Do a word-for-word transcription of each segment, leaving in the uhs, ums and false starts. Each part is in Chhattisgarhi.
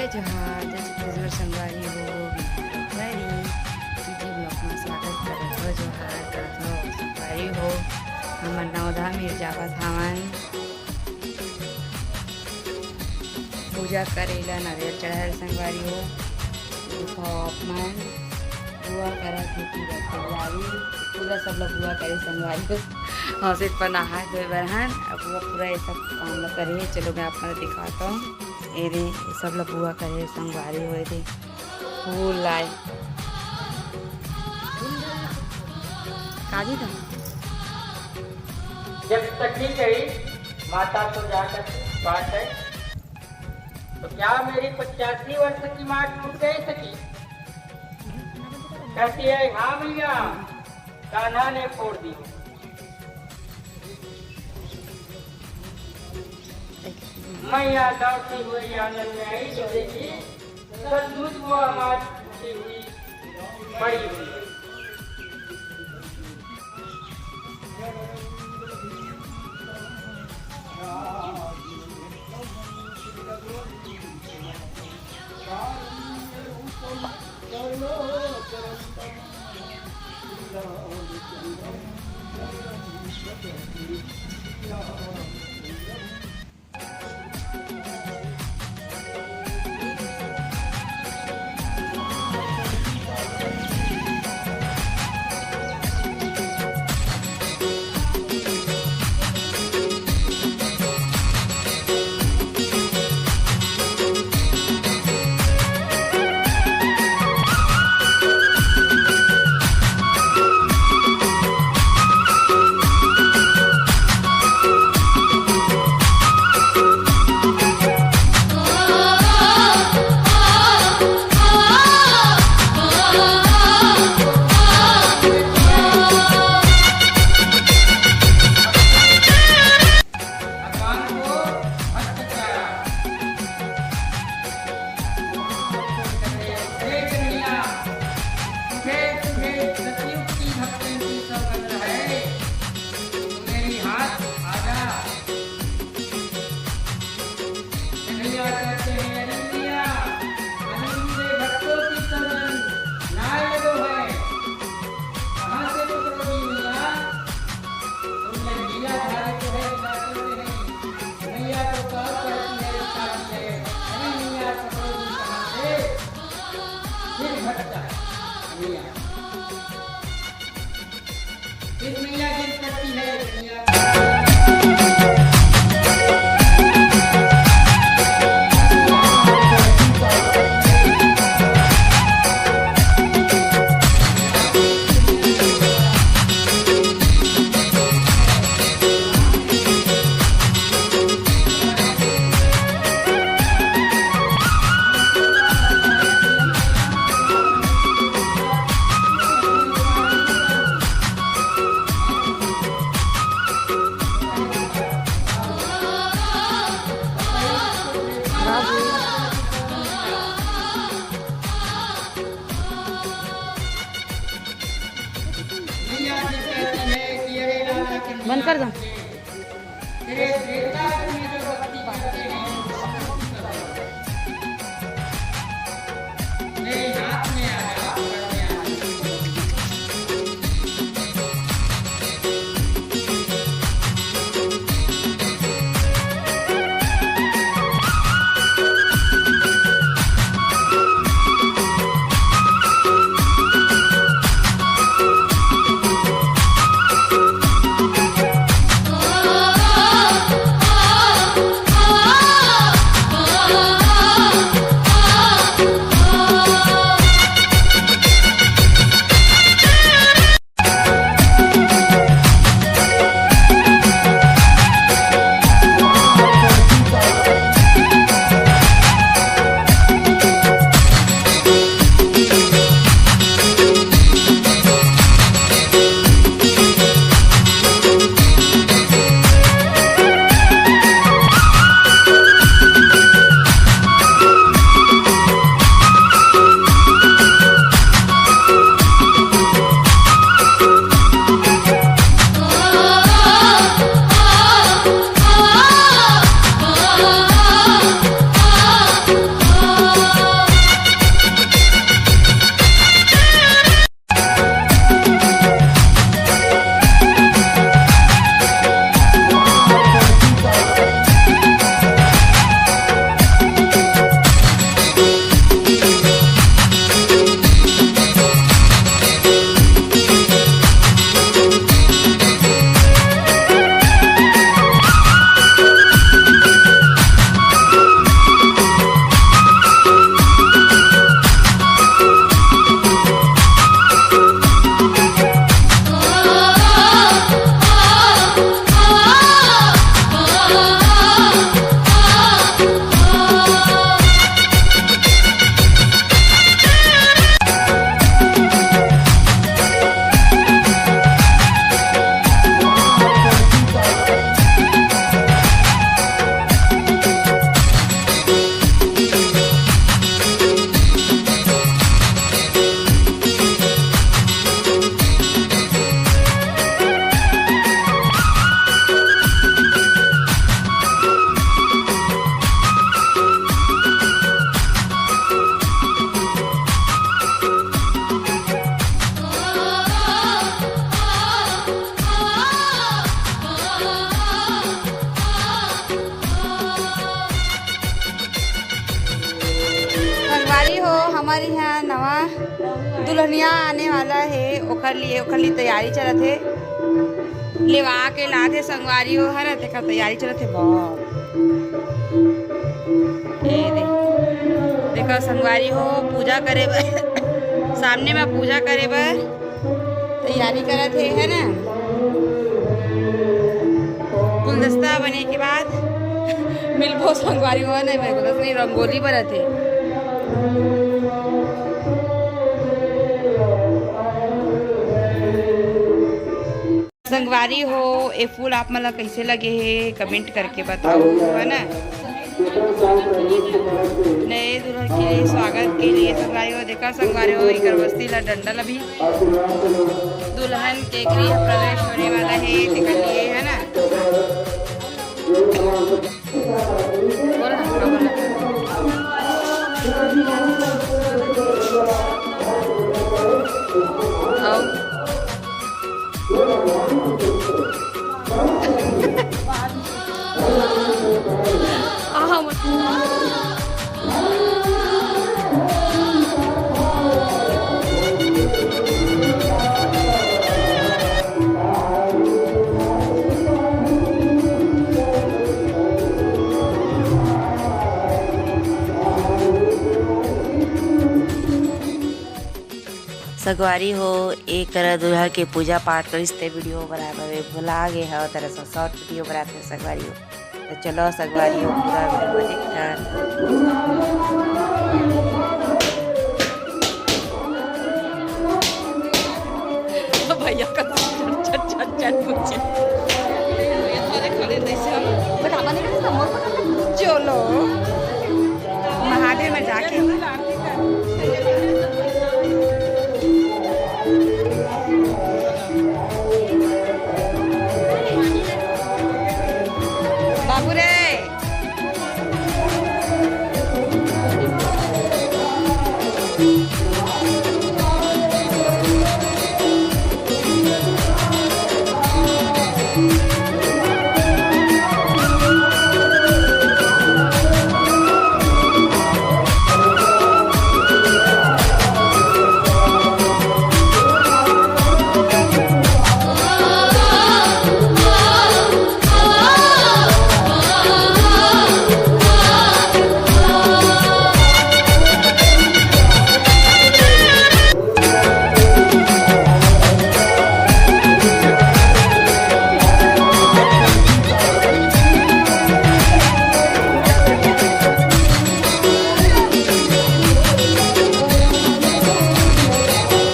जोहार, जय छत्तीसगढ़ संगवारी हो, मैं हूँ रौनक खैरी। जी vlog में स्वागत करत हो, जोहार करत हो संगवारी हो। हमन नवधा मिर्जावत हवन पूजा करे ला, नरियर चढ़ाए ला संगवारी हो। देखो आप मन बुआ करत हे पूजा तैयारी, पूरा सब लोग बुआ करे संगवारी हो। हाँ, सिर्फ नहाए धोए बर हन, अब बुआ पूरा ये सब काम ला करे हे। चलो मैं आप मन ला दिखाता हूँ। ए रे, ये सब ला बुआ करे संगवारी हो, ए रे। फूल लाए। काजी था? जब सखी गई, माता तो जाकर बात है, तो क्या मेरी पचासी वर्ष की माँ टूट गई सखी? कहती है, "हाँ भैया, कान्हा ने फोड़ दी।" मैया दौड़ती हुई आंगन में आई तो देखी, सचमुच वो आवाज उठी हुई, बड़ी हुई। भगवान को भक्त प्यारा। हे कन्हैया, तुझे, तुझे सतयुग की भक्तों की सौगंध है। तू मेरी हाथ आजा। कन्हैया कहते हैं, "अरे मैया, अरे मेरे भक्तों की सौगंध लाए दो है।" कहाँ से पकड़ोगी मैया? तुम लंगीला धारी को है, हिला करते हैं। मैया तो कहाँ पड़ती है, हिलती है। अरे मैया, पकड़ोगी कहाँ से? फिर भटका मैया। फिर मैया गिर पड़ती है, मैया। बंद कर दो। दुल्हनिया आने वाला हे, ओखर लिए, ओखर लिए तैयारी चलत हे। लेवा के लात हे संगवारी हो, हर तेकर तैयारी चलत हे। बाप, ये दे, देखो संगवारी हो, पूजा करे बर सामने में पूजा करे बर तैयारी करत हे, है ना? गुलदस्ता बने के बाद मिलबो संगवारी हो, नहीं मेरे को नहीं, रंगोली बनत हे। संगवारी हो, ए फूल आप मन ला कइसे लगे हे, कमेंट करके बताओ, है ना? नए दुल्हन के लिए स्वागत के लिए संगवारी हो, देखा संगवारी हो, एकर वस्ती ला डंडा ला भी दुल्हन के गृह प्रवेश होने वाला है, तेकर लिए, है ना? बोल ना, का बोला? आओ। आहा, मत। संगवारी हो, ए करा दूल्हा के पूजा पाठ करिस ते वीडियो बनाए बर भुला गे हव, तेरा सा शॉर्ट वीडियो बनाते संगवारी हो। तो चलो संगवारी हो, पूरा वीडियो देखथन। भैया का चट चट चट चट पूछे। चलो महादेव में जाके बाबू रे।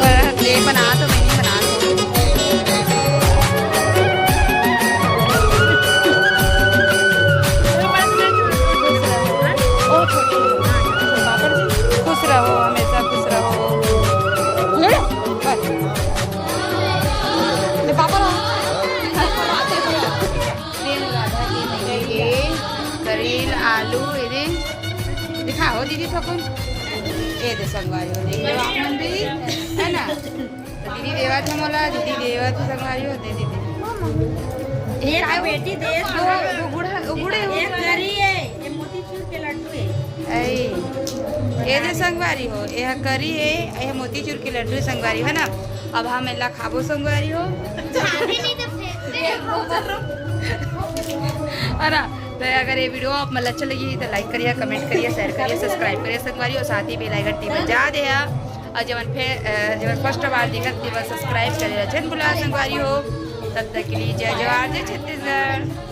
पर ले बना तो मैंने बना तो। ओ छोटी, खुश रहो, हमेशा खुश रहो। ले, बस। ले पापड़। करेल, आलू, ये दे। दिखाओ दीदी थकुन। ये दे संगवारी हो, देख लो आप मन भी, है ना? तो दीदी देवत हे मोला, दीदी देवत हे संगवारी हो, दे दीदी। ये तो बेटी दे दो। वो गुड़, वो गुड़े हो। ये करी है, ये मोतीचूर के लड्डू है। ऐ, ये दे संगवारी हो, ये करी है, ये मोतीचूर के लड्डू है संगवारी, है ना? अब हम एला खाबो संगवारी हो। है ना? तो अगर ये वीडियो आप मन ला अच्छा लगी तो लाइक करिए, कमेंट करिए, शेयर करिए, सब्सक्राइब करिए संगवारी, और साथ ही बेल आइकन टिप बजा दे। और जवन फे-, अ, जवन फर्स्ट बार देखत तेमन सब्सक्राइब करे ला झन भुला संगवारी हो। तब तक के लिए जय जवान, जय छत्तीसगढ़।